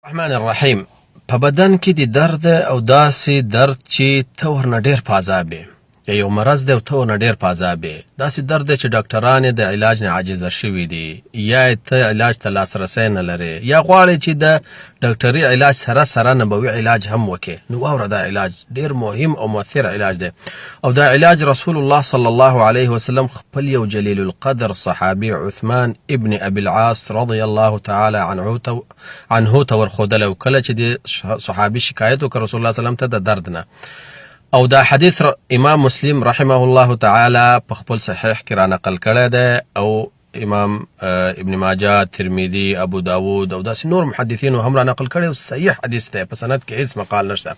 الرحمن الرحیم په بدن کې د درد او داسې درد چې ته ورنه ډېر په عذاب یې، یا یو مرض دی او ته ورنه ډېر په عذاب یې، داسې درد دی چې ډاکټران یې د علاج نه عاجزه شوي دي، یا یې ته علاج ته لاسرسی نه لرې، یا غواړې چې د ډاکټري علاج سره سره نبوي علاج هم وکړې، نو واوره دا علاج ډېر مهم او مؤثر علاج دی او دا علاج رسول الله صلی الله علیه وسلم خپل یو جلیل القدر صحابي عثمان ابن ابي العاص رضی الله تعالی عنه ته عنه ته ورښودلی او کله چې دې صحابي شکایت وکړ رسول الله سلام ته د درد نه او دا حدیث امام مسلم رحمه الله تعالی په خپل صحیح کې را نقل کړی دی او امام ابن ماجه، ترمذی، ابو داود او داسې نور محدثینو هم را نقل کړی او صحیح حدیث دی، په سند کې هیڅ مقال نشته.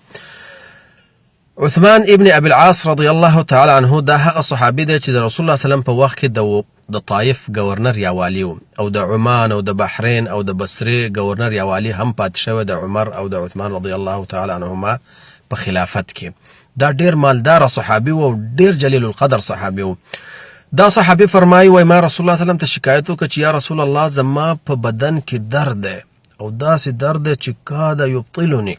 عثمان ابن ابي العاص رضی الله تعالی عنه دا هغه صحابي دی چې د رسول الله سلام په وخت کې د د طایف ګورنر یا والي و او د عمان او د بحرین او د بصرې ګورنر یا والي هم پاتې شوی د عمر او د عثمان رضی الله تعالی عنهما په خلافت کې. دا ډیر مالدار صحابي و او ډیر جلیل القدر صحابي و. دا صحابي فرمایي، وای ما رسول الله سلام ته شکایت وکړ چې یا رسول الله زما په بدن کې درد دی او داسې درد دی چې کاد یبطلني،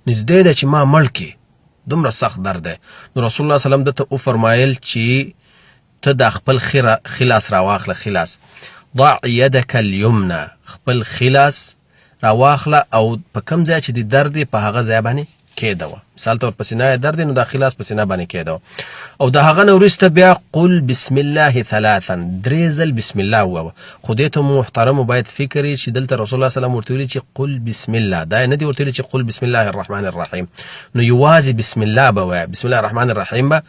نږدې دی چې ما مړ کړي، دومره سخت درد دی. نو رسول الله سلام ده ته وفرمایل چې ته دا خپل خلاص راواخله، خلاص ضع يدک اليمنى، خپل خلاص راواخله او په کوم ځای چې د درد په هغه ځای باندې کېدوه. مثال طور په سینه یې درد دی نو دا خلاص په سینه باندې کېدوه او د هغه نه وروسته بیا قل بسم الله ثلاثا، درې ځل بسم الله ووایه. خو دې ته محترمو باید فکر یې چې دلته رسول الله صلی الله علیه وسلم ورته ویلي چې قل بسم الله، دا یې نه دي ورته ویلي چې قل بسم الله الرحمن الرحیم. نو یوازې بسم الله به وایه، بسم الله الرحمن الرحیم به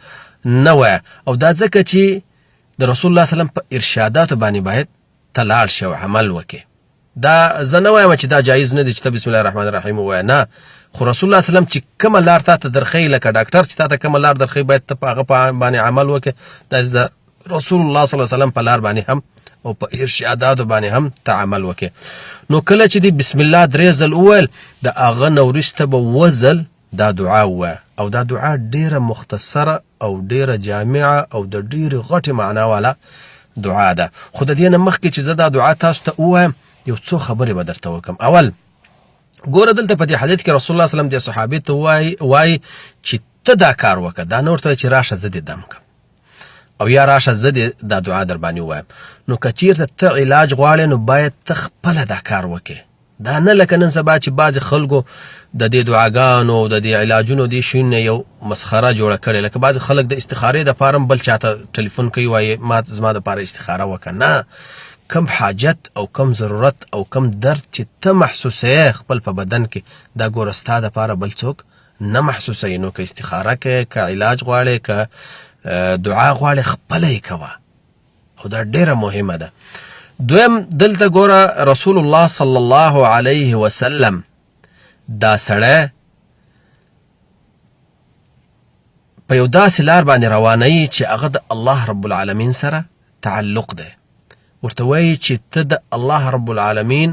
نه وایه. او دا ځکه چې د رسول الله صلی الله علیه وسلم په ارشاداتو باندې باید ته لاړ شې او عمل وکړې. دا زه نه وایم چې دا جایز نه دی چې ته بسم الله الرحمن الرحیم ووایه، نه، خو رسول الله صلی الله علیه وسلم چې کومه لار تا ته درښیي، لکه ډاکټر چې تا ته کومه لار درښیي باید ته په هغه باندې عمل وکړې. داسې د رسول الله صلی الله علیه وسلم په لار باندې هم او په ارشاداتو باندې هم ته عمل وکړې. نو کله چې دی بسم الله درې ځل وویل، د هغه نه وروسته به اووه ځل دا دعا ووایه او دا دعا ډیره مختصره او ډیره جامعه او د ډیرې غټې معنا والا دعا ده. خو د دې نه مخکې چې زه دا دعا تاسو ته ووایم یو څو خبرې به درته وکم. اول ګوره دلته په دې حدیث کې رسول الله صلی الله علیه وسلم دې صحابي ته وایي چې ته دا کار وکړه، دا نه ورته چې راشه زه دې دم کړم او یا راشه زه دې دا دعا در باندې ووایم. نو که چیرته ته علاج غواړې نو باید ته خپله دا کار وکړې، دا نه لکه نن سبا چې بعضې خلکو د دې دعاګانو او د دې علاجونو دې شیونو نه یو مسخره جوړه کړې. لکه بعضې خلک د استخارې دپاره هم بل چاته ټلیفون کوي، وایي ما زما دپاره استخاره وکړه. نه، کم حاجت او کم ضرورت او کم درد چې ته محسوسوې خپل په بدن کې، دا ګوره ستا دپاره بل څوک نه محسوسوي. نو که استخاره کوې، که علاج غواړې، که دعا غواړې، خپله یې کوه او دا ډیره مهمه ده. دویم دلته ګوره رسول الله صلی الله علیه وسلم دا سړی په یو داسې لار باندې روانوي چې هغه د الله رب العالمین سره تعلق دی. ورته وایي چې ته د الله رب العالمین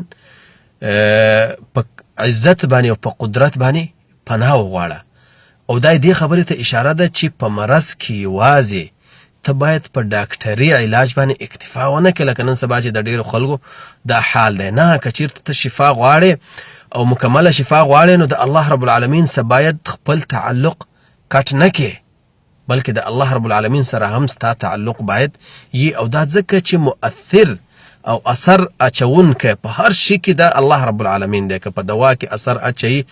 په عزت باندې او په قدرت باندې پناه وغواړه. او دا دې خبرې ته اشاره ده چې په مرض کې یوازې ته باید په ډاکټري علاج باندې اکتفا ونه کړې، لکه نن سبا چې د ډېرو خلکو دا حال دی. نه، که چېرته ته شفا غواړې او مکمله شفا غواړې نو د الله رب العالمین سره باید خپل تعلق کټ نه کړې، بلکې د الله رب العالمین سره هم ستا تعلق باید یي. او دا ځکه چې مؤثر او اثر اچونکی په هر شي کې دا الله رب العالمین دی. که په دوا کې اثر اچوي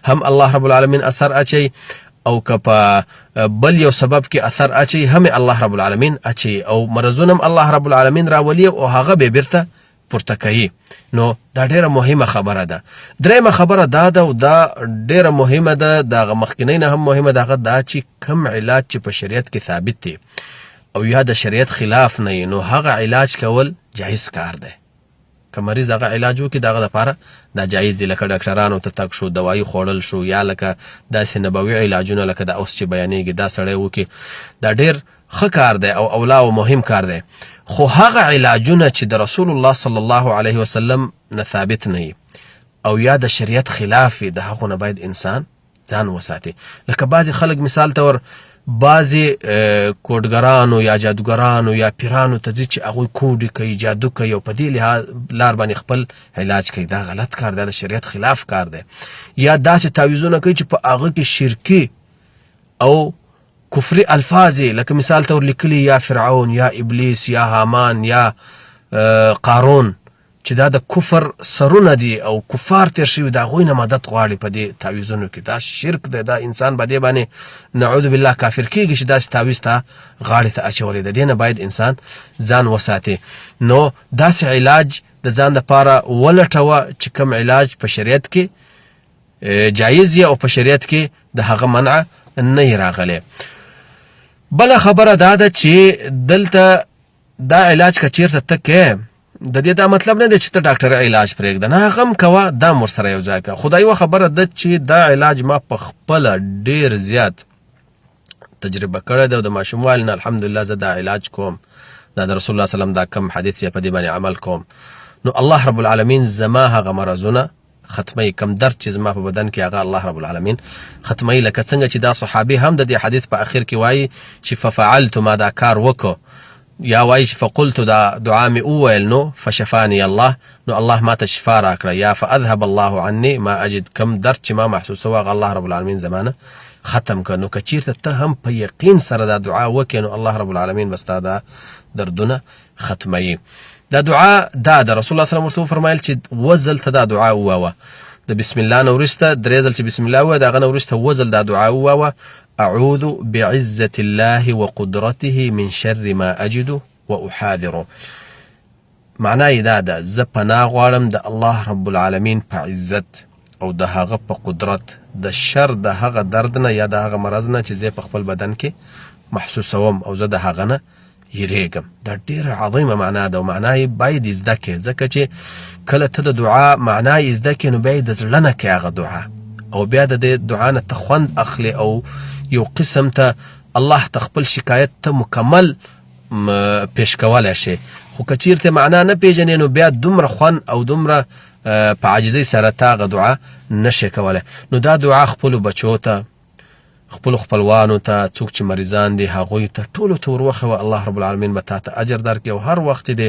هم الله رب العالمین اثر اچوي، او که په بل یو سبب کې اثر اچوي هم الله رب العالمین اچوي، او مرضونه هم الله رب العالمین راولي او هغه به بیرته پورته کوي. نو دا ډیره مهمه خبره ده. دریمه خبره دا ده او دا ډیره مهمه ده، د هغه مخکنۍ نه هم مهمه ده، هغه دا چې کوم علاج چې په شریعت کې ثابت دی او یا د شریعت خلاف نه وي نو هغه علاج کول جایز کار دی. که مریض هغه علاج وکړي د هغه دپاره دا جایز دی، لکه ډاکټرانو ته تګ شو، دوایي خوړل شو، یا لکه داسې نبوي علاجونه لکه دا اوس چې بیانېږي دا سړی وکړي، دا ډېر ښه کار دی او اولا او مهم کار دی. خو هغه علاجونه چې د رسول الله صلی الله علیه وسلم نه ثابت نه وي او یا د شریعت خلاف وي، د هغو نه باید انسان ځان وساتي. لکه بعضې خلک مثال ته ور بعضې کوډګرانو یا جادوګرانو یا پیرانو ته ځي چې هغوی کوډې کوي، جادو کوي او په دې لحاظ لار باندې خپل علاج کوي. دا غلط کار دی، د شریعت خلاف کار دی. یا داسې تعویذونه کوي چې په هغه کې شرکي او کفري الفاظ لکه مثال تور لیکلي یا فرعون یا ابلیس یا هامان یا قارون، چې دا د کفر سرونه دي او کفار تیر شوي، د هغوی نه مدد غواړي په دې تعویذونو کې. دا شرک دی، دا انسان په دې باندې نعوذ بالله کافر کیږي چې داسې تعویذ ته غاړې ته اچولی. د دې نه باید انسان ځان وساتي. نو داسې علاج د ځان دپاره ولټوه چې کوم علاج په شریعت کې جایز او په شریعت کې د هغه منع نه راغلی. بله خبره دا ده چې دلته دا علاج که چیرته ته کې، د دې دا مطلب نه دی چې ته ډاکټر علاج پرېږده، نه، هغه هم کوه، دا هم ورسره یو ځای کوه. خو دا یوه خبره ده چې دا علاج ما په خپله ډېر زیات تجربه کړی دی او د ماشوموالي نه الحمدلله زه دا علاج کوم. دا د رسول الله سلام دا کم حدیث چې په دې باندې عمل کوم، نو الله رب العالمین زما هغه مرضونه ختموي، کم درد چې زما په بدن کې هغه الله رب العالمین ختموي. لکه څنګه چې دا صحابي هم د دې حدیث په اخر کې وایي چې ففعلت، ما دا کار وکړو، یا وایي چې فقلت، دا دعا مې وویل، نو فشفاني الله، نو الله ما ته شفا راکړه، یا فاذهب الله عني ما اجد، کم درد چې ما محسوسوه هغه الله رب العالمین زمانه ختم کړ. نو که چیرته ته هم په یقین سره دا دعا وکړې، نو الله رب العالمین به ستا دا دردونه ختموي. دا دعا دا د رسول الله صلی الله علیه وسلم ورته وفرمایل چې وځل ته دا دعا وواوه. د بسم الله نه وروسته درې ځل چې بسم الله ووایه، د هغه نه وروسته وځل دا دعا وواوه: اعوذ بعزة الله وقدرته من شر ما اجد واحاذر. معنا یې دا ده، زه پناه غواړم د الله رب العالمین په عزت او د هغه په قدرت د شر د هغه درد نه یا د هغه مرض نه چې زه په خپل بدن کې محسوسوم او زه د هغه نه یریږم. دا ډیره عظیمه معنا ده او معنا یې باید زده کړې، ځکه چې کله ته د دعا معنا یې زده کړې، نو بیا یې د زړه نه کوې هغه دعا، او بیا د دې دعا نه ته خوند اخلې او یو قسم ته الله ته خپل شکایت ته مکمل پیش کولی شي. خو که چیرته معنا نه پیژنې، نو بیا دومره خوند او دومره په عاجزۍ سره تا هغه دعا نشې کولی. نو دا دعا خپلو بچو ته، خپلو خپلوانو ته، څوک چې مریضان دي هغوی ته، ټولو ته وروښوه. الله رب العالمین به تا ته اجر درکړي. او هر وخت چې دې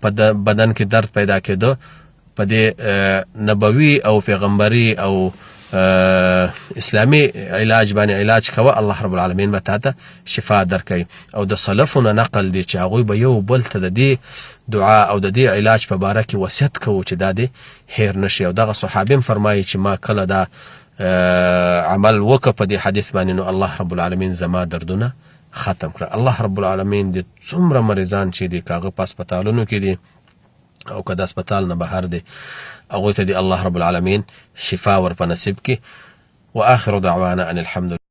په بدن کې درد پیدا کېده، په دې نبوي او پیغمبري او اسلامي علاج باندې علاج کوه، الله رب العالمین به تا ته شفا درکوي. او د سلفو نه نقل دی چې هغوی به یو بل ته د دې دعا او د دې علاج په باره کې وصیت کوو چې دا دې هیر نشي. او دغه صحابي هم فرمایي چې ما کله دا عمل وکړ په دې حدیث باندې، نو الله رب العالمین زما دردونه ختم کړه. الله رب العالمین دې څومره مریضان چې دي، که هغه په هسپتالونو کې دي او که د هسپتال نه بهر دي، هغوی ته دې الله رب العالمین شفا ور په نصیب کړي. واخر دعوانا ان الحمد.